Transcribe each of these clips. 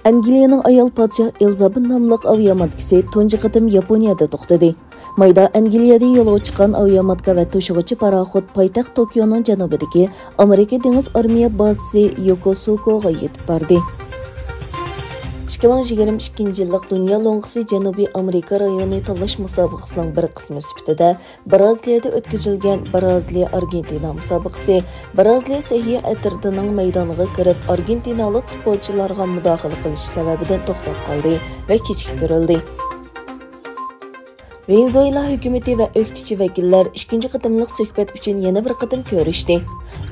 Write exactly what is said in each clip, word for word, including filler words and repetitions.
ئەنگلىيەنىڭ ئايال پادىشاھ ئېلىزابېت ناملىق ئاۋىئاماتكىسى تۇنجى قېتىم ياپونىيەدە توختىدى. مايدا ئەنگلىيەدىن يولغا چىققان ئاۋىئاماتكا ۋە توشۇغۇچى پاراخوت پايتەخت توكيونىڭ جەنۇبىدىكى ئامېرىكا دېڭىز ئارمىيە بازىسى يوكوسۇكوغا يېتىپ باردى. ئىككى مىڭ يىگىرمە ئىككىنچى يىللىق دۇنيا لوڭقىسى جەنۇبىي ئامېرىكا رايونى تاللاش مۇسابىقىسىنىڭ بىر قىسمى سۈپىتىدە برازىلىيەدە ئۆتكۈزۈلگەن برازىلىيە ئارگېنتىنا مۇسابىقىسى برازىلىيە سەھىيە ئەترىتىنىڭ مەيدانىغا كىرىپ، ئارگېنتىنالىق فۇتبولچىلارغا مۇداخىلە قىلىش سەۋەبىدىن توختاپ قالدى ۋە كېچىكتۈرۈلدى. ۋېنېزۇېلا ھۆكۈمىتى ۋە ئۆكتىچى ۋەكىللەر ئىككىنچى قېتىملىق سۆھبەت ئۈچۈن يەنە بىر قېتىم كۆرۈشتى.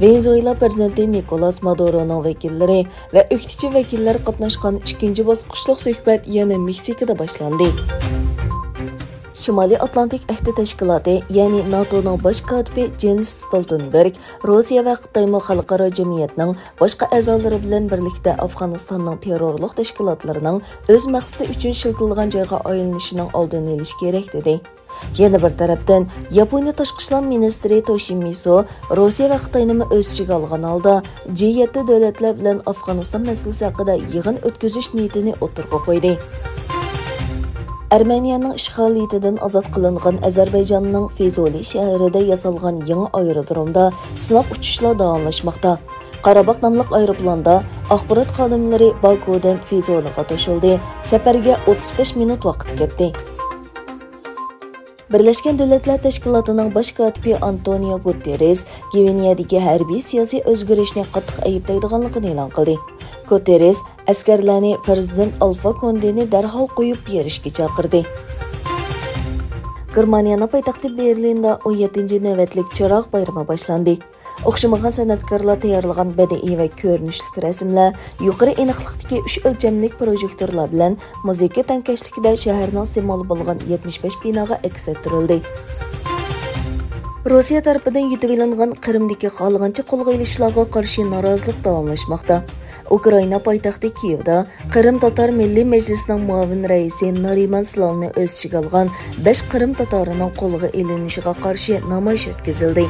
ۋېنېزۇېلا پىرېزىدېنتى نىكولاس مادۇرونىڭ ۋەكىللىرى ۋە ئۆكتىچى ۋەكىللەر قاتناشقان ئىككىنچى باسقۇچلۇق سۆھبەت يەنە مېكسىكىدا باشلاندى. شىمالىي ئاتلانتىك ئەھدى تەشكىلاتى، يەنى ناتونىڭ باش كاتىپى جېنس ستولتېنبېرگ روسىيە ۋە خىتايمۇ خەلقئارا جەمئىيەتنىڭ باشقا ئەزالىرى بىلەن بىرلىكتە ئافغانىستاننىڭ تېررورلۇق تەشكىلاتلىرىنىڭ ئۆز مەقسىتى ئۈچۈن ئىشلىتىلىدىغان جايغا ئايلىنىشىنىڭ ئالدىنى ئېلىش كېرەك، دېدى. يەنە بىر تەرەپتىن، ياپونىيە تاشقى ئىشلار مىنىستىرى توشىمىسۇ روسىيە ۋە خىتاينىمۇ ئۆز ئىچىگە ئالغان ھالدا، جى يەتتە دۆلەتلەر بىلەن ئافغانىستان مەسىلىسى ھەققىدە يىغىن ئۆتكۈزۈش نىيىتىنى ئوتتۇرىغا قويدى. ئەرمېنىيەنىڭ ئىشغالىيىتىدىن ئازاد قىلىنغان ئەزەربەيجاننىڭ فىزۇلى شەھىرىدە ياسالغان يېڭى ئايرودرومدا سىناق ئۇچۇشلار داۋاملاشماقتا. قاراباغ ناملىق ئايروپىلاندا ئاخبارات خادىملىرى باكۇدىن فىزۇلىغا توشۇلدى. سەپەرگە ئوتتۇز بەش مىنۇت ۋاقىت كەتتى. بىرلەشكەن دۆلەتلەر تەشكىلاتىنىڭ باش كاتىپى ئانتونىيو گۇتېررېس گۋىنېيەدىكى ھەربىي سىياسىي ئۆزگىرىشنى قاتتىق ئەيىبلەيدىغانلىقىنى ئېلان قىلدى. گۇتېررېس ئەسكەرلەرنى پىرېزىدېنت ئالفا كوندېنى دەرھال قويۇپ بېرىشكە چاقىردى. گېرمانىيەنىڭ پايتەختى بېرلىندا ئون يەتتىنچى نۆۋەتلىك چىراغ بايرىمى باشلاندى. ئوخشىمىغان سەنئەتكارلار تەييارلىغان بەدىئىي ۋە كۆرۈنۈشلۈك رەسىملەر يۇقىرى ئېنىقلىقتىكى ئۈچ ئۆلچەملىك پروژېكتورلار بىلەن مۇزىكا تەڭكەشلىكىدە شەھەرنىڭ سىمۋولى بولغان يەتمىش بەش بىناغا ئەكس ئەتتۈرۈلدى. روسىيە تەرىپىدىن يۇتۇۋېلىنغان قىرىمدىكى خالىغانچە قولغا ئېلىشلارغا قارشى نارازىلىق داۋاملاشماقتا. ئۇكرائىنا پايتەختى كىيېۋدا قىرىم تاتار مىللىي مەجلىسىنىڭ مۇئاۋىن رەئىسى نارىمان سلاننى ئۆز ئىچىگە ئالغان بەش قىرىم تاتارىنىڭ قولغا ئېلىنىشىغا قارشى نامايىش ئۆتكۈزۈلدى.